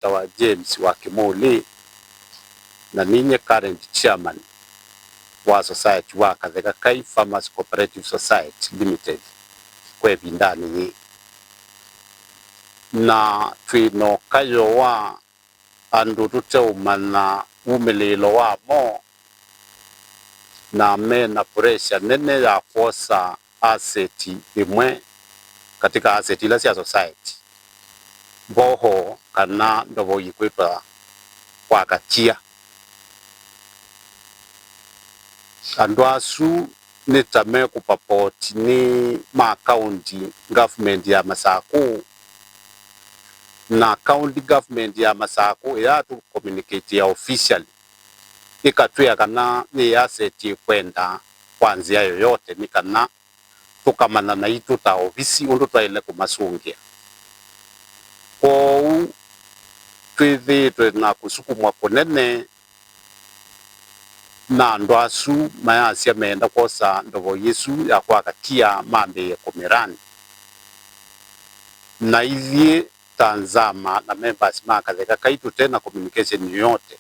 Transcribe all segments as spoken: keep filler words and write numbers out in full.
Nĩtawa James wa Kĩmũlĩ, na ninyie current chairman wa society wa Katheka Kai Farmers Cooperative Society Limited kwa ĩvindanĩ yĩĩ. Na twĩ na ũkayo wa andũ tũteũmanya wumĩlĩĩlo wamo, na me na pressure nene ya kwosa asset ĩmwe katika asset ila sya society, mboho kana ndovo ikwĩtwa kwa katia. Andũ asu nĩ ta mekũpapoti nĩ ma county government ya Masakũ, na county government ya Masakũ ĩyatũ communicate ya officially ĩkatwĩa kana yĩ asset ĩkwenda kwa nzĩa yoyote, nĩ kana tũkamanya naitũ ta ovisi ũndũ twaĩle kũmasũngĩa. Kwoou twĩthĩĩtwe na kũsukumwa kũnene na andũ asu mayasya meenda kwosa ndovo yĩsu ya kwa katia mambĩĩe kũmĩrani. Na ithyĩ ta nzama na members ma Katheka Kai tũte na communication yoyote,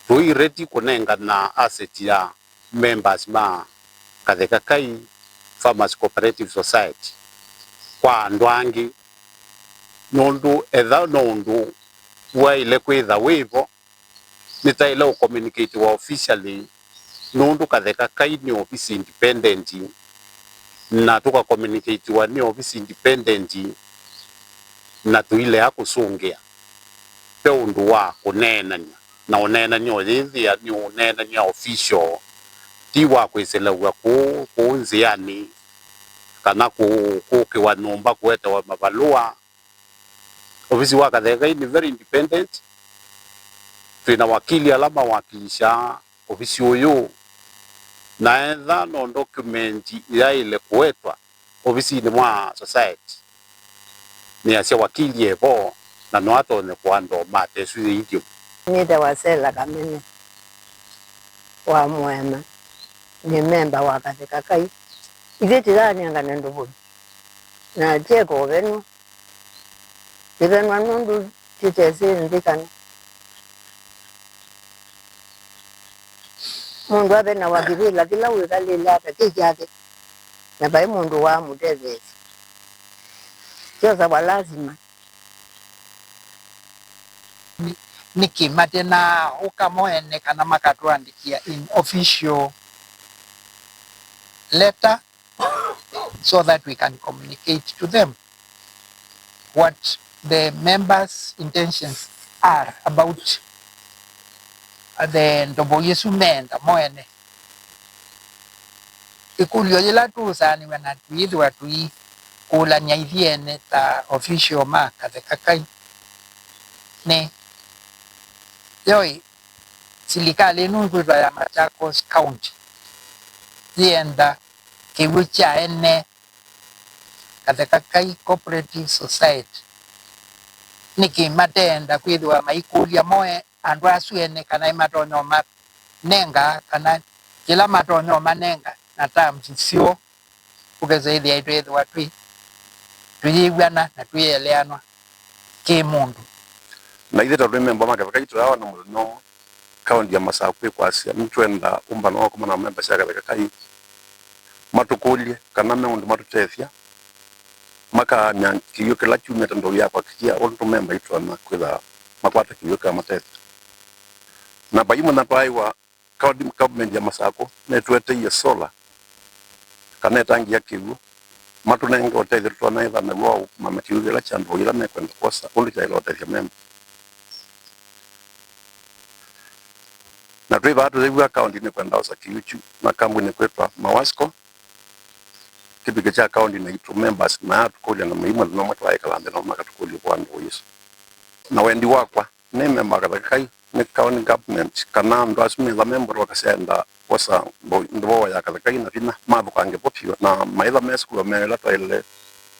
tũi ready kũnengana asset ya members ma Katheka Kai Farmers Cooperative Society kwa andũ angĩ, nũndũ etha no ũndũ waĩle kwĩtha wĩvo, nĩtaĩle ũcommunicatiwa officially, nũndũ Katheka Kai nĩ ovisi independent, na tũkacommunicatiwa nĩ ovisi independent, na tũilea kũsũngĩa. Ve ũndũ wa kũneenany'a, na ũneenany'a ũyĩthĩa nĩ ũneenany'a official, ti wa kwĩsĩlaw'a kũũ, kũũ nzĩanĩ, kana kũ-, kũũkĩwa nyũmba kũetewa mavalũa. Ovisi wa Katheka Kai nĩ very independent. Twĩ na wakili ala mawakilisha ovisi ũyũ, na etha no document yaĩle kũetwa ovisinĩ mwa society, nĩasya wakili e vo na no atonye kũandoma tesu yĩilyĩ. Nĩtawa Sela Kamene wa Mũema, nĩ memba wa Katheka Kai. Ithyĩ tĩyaanengane ndũvũi na tyeka ũvenwa. Tĩvenwa nũndũ tĩtesĩ nthĩ kana mũndũ ave na wakivĩla kĩla wĩkalĩle ata kĩ kyake, na vai mũndũ waamũtetheesya. Kyosawa lasima. Nĩ-, nĩkĩ mate na ũka mo ene kana makatũandĩkĩa in official letter so that we can communicate to them what the members' intentions are about the ndovo yĩsu meenda mo ene. Ĩkũlyo yĩla tũũsaanĩw'a na tũyĩthĩwa tũikũlany'a ithyĩ ene ta official ma Katheka Kai nĩ, yoĩ silikalĩ ĩno ĩkwĩtwa ya Machakos County yĩenda kĩw'ũ kya ene Katheka Kai Cooperative Society. Nĩkĩ mateenda kwĩthĩwa maikũlya moe andũ asu ene kana nĩmatonya ũmanenga, kana kĩla matonya ũmanenga na terms syoo, ũkesa ĩthĩa twĩthĩwa twĩ, tũyĩw'ana na twĩeleanwa kĩ mũndũ. Na ithyĩ ta twĩ memba ma Katheka Kai tũyaawa na mũthenya ũmwe, kaũnti ya Masakũ ĩkwasya, nĩtwenda ũmbano wa kũmana na memba sya Katheka Kai matũkũlye kana me ũndũ matũtethya, makaany'a kĩw'ũ kĩla kyumĩte ndũu ya kwa katia ũndũ memba itonya kwĩtha makwata kĩw'ũ kĩkamatethya. Na vai mũthenya twaaĩwa, county government ya Masakũ nĩtũeteie solar kana ĩtangi ya kĩw'ũ, matũnenge ũtethyo tũtonya ĩtha naw'o wa ũmana kĩw'ũ kĩla kya ndũũ ila mekwenda kwosa ũndũ kyaĩle ũtethya memba. Na twĩ vaa tũyĩw'a kaũnti nĩkwenda osa kĩw'ũ kyu na kambuni kwĩtwa Mawasco kĩvike kya kaũnti naitũ members mayatũkũlya na mai mũthenya ũmwe twaĩkala nthĩ nao makatũkũlya ũvoo wa ndũũ ĩsu. Na wendi wakwa nĩ memba wa Katheka Kai, nĩ county government kana andũ asu metha me mbũtũ wakasyaenda kwosa ndũũ ya Katheka Kai na vinya mathũkange vo vyũ, na maitha mesukua mea ĩla twaĩle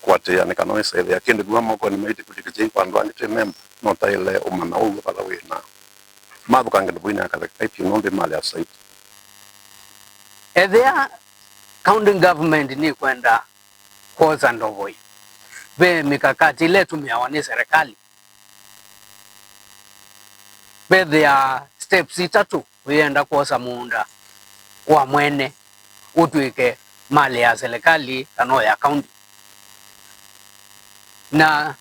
kũatĩĩa nĩ kana wĩsa ĩthĩa kĩndũ viwa mokonĩ maitũ kũtĩkĩtya kwa andũ angĩ twĩ memba, no taĩle ũmana ũw'o vala wĩ na mathũkange ndũvũinĩ ya Katheka Kai vyũ nũndũ ĩmalea society. Ethĩa county government nĩkwenda kwosa ndũvũi, ve mikakati ĩla ĩtũmĩawa nĩ serikali vethĩaa steps itatũ ũyenda kwosa mũũnda wa mwene ũtw'ĩke malĩ ya serikali kana o ya county. Na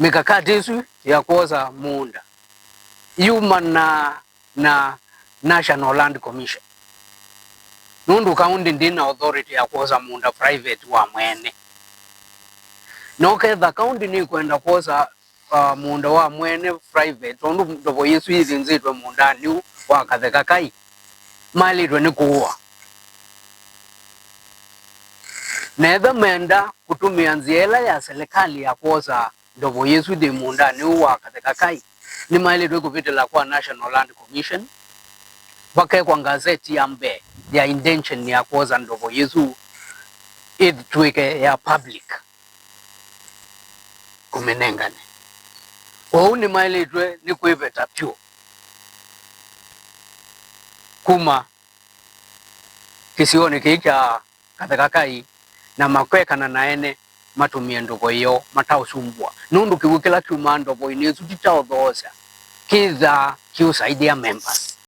mĩkakati ĩsu ya kwosa mũũnda yumanaa na National Land Commission, nũndũ county ndĩ na authority ya kwosa mũũnda private wa mwene. Na ũketha county nĩkwenda kwosa uh, mũũnda wa mwene private, tondũ ndovo ĩsu yĩthĩnzĩtwe mũũndanĩ ũũ wa Katheka Kai, maĩlĩtwe nĩ kũũa. Na etha menda kũtũmĩa nzĩa ĩla ya serikali ya kwosa ndovo ĩsu yĩ mũũndanĩ ũũ wa Katheka Kai, nĩmaĩlĩtwe kũvĩtĩla kwa National Land Commission, vakekwa ngazeti ya mbee ya intention ya kwosa ndovo ĩsu ĩtw'ĩke ya public kũmĩnengane. Kwoou nĩmaĩlĩtwe nĩ kwĩveta vyũ kuma kĩsionĩ kĩĩ kya Katheka Kai na makwekana na ene matũmĩe ndovo ĩyo mataũsumbũa, nũndũ kĩw'ũ kĩla kyumaa ndovoinĩ ĩsu ti kya ũthoosya, kĩthaa kĩũsaidia members.